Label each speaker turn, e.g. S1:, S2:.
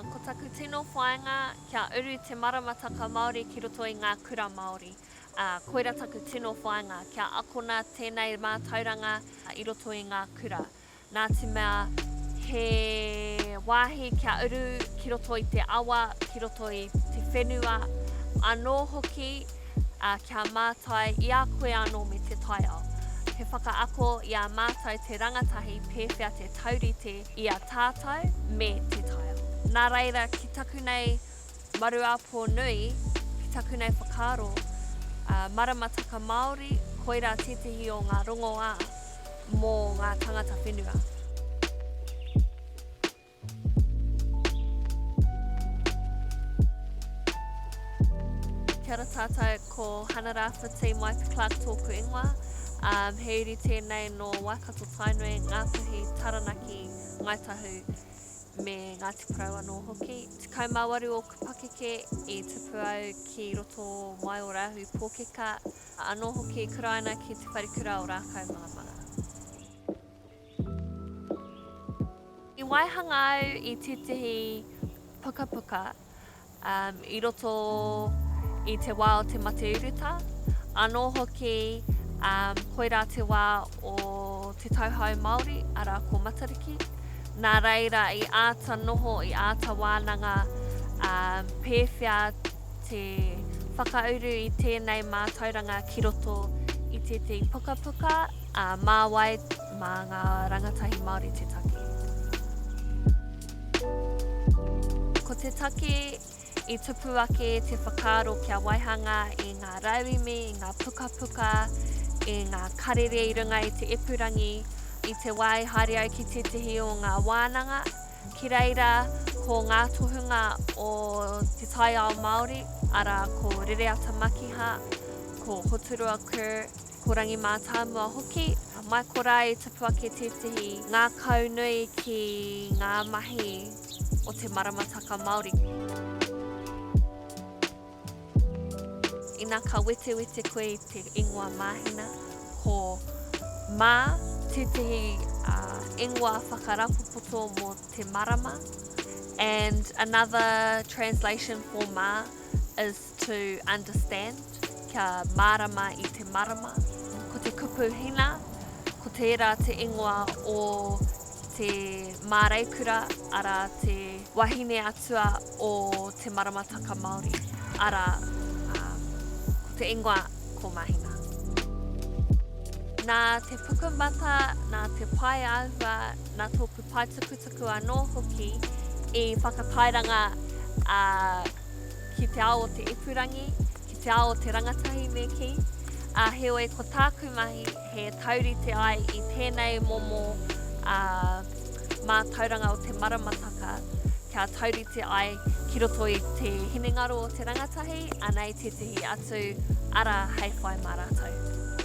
S1: Ko taku tino whāinga kia uru te maramataka Māori ki roto i ngā kura Māori. Ā, koira taku tino whāinga, kia akona tēnei mātauranga i roto i ngā kura. Nā te mea he wāhi kia uru ki roto i te awa, ki roto i te whenua, anō hoki ā, kia mātai i a koe anō me te taiao. He whakaako i a mātou te rangatahi pēwhea te taurite i a tātou me te taiao. Nā reira, ki taku nei maruāpō nui, ki taku nei whakaaro, ā, maramataka Māori, koirā tētehi o ngā rongoā mō ngā tangata whenua. Kia ora tātou, ko Hana Rāwhiti Maipi Clark tōku ingoa. Um, he uri tēnei nō Waikato Tainui, Ngāpuhi, Taranaki, Ngāi Tahu me Ngāti Porou anō hoki. 18 ōku pakeke i tupu au ki roto mai o Rāhui Pōkeka, anō hoki i kuraina ki Te Wharekura o Rākaumangamanga. I waihanga au i tētehi pukapuka i roto i te wā o te mate urutā, anō hoki koirā te wā o te tauhou Māori, arā ko Matariki. Nā reira i āta noho, i āta wānanga pēwhea te whakauru i tēnei mātauranga ki roto i tētehi pukapuka, ā, mā wai, mā ngā rangatahi Māori te take. Ko te take i tupu ake te whakaaro kia waihanga i ngā rauemi, i ngā pukapuka, i ngā karere i runga i te epurangi, i te wā i haere au ki tētehi o ngā wānanga, Ki reira, ko ngā tohunga o te taiao Māori, arā, ko Rereata Makiha, ko Hoturoa Kerr, ko Rangi Mātāmua hoki. Mai korā i tupu ake tētehi ngākau nui ki ngā mahi o te maramataka Māori. Ina ka wetewete koe i te ingoa Māhina, ko Mā tētehi ingoa whakarapopoto mō te marama and another translation for Mā is to understand, kia mārama i te marama. Ko te kupu hina, ko tērā te ingoa o te māreikura, arā te wahine atua o te maramataka Māori, arā, ko te ingoa ko Mahina. Nā te pukumata, nā te pae āhua, nā tōku paetukutuku anō hoki i whakatairanga ki te ao o te ipurangi, ki te ao o te rangatahi me kī, ā, heoi ko tāku mahi he taurite ai i tēnei momo mātauranga o te maramataka kia taurite ai ki roto i te hinengaro o te rangatahi, anei tētehi atu ara hei whai mā rātou.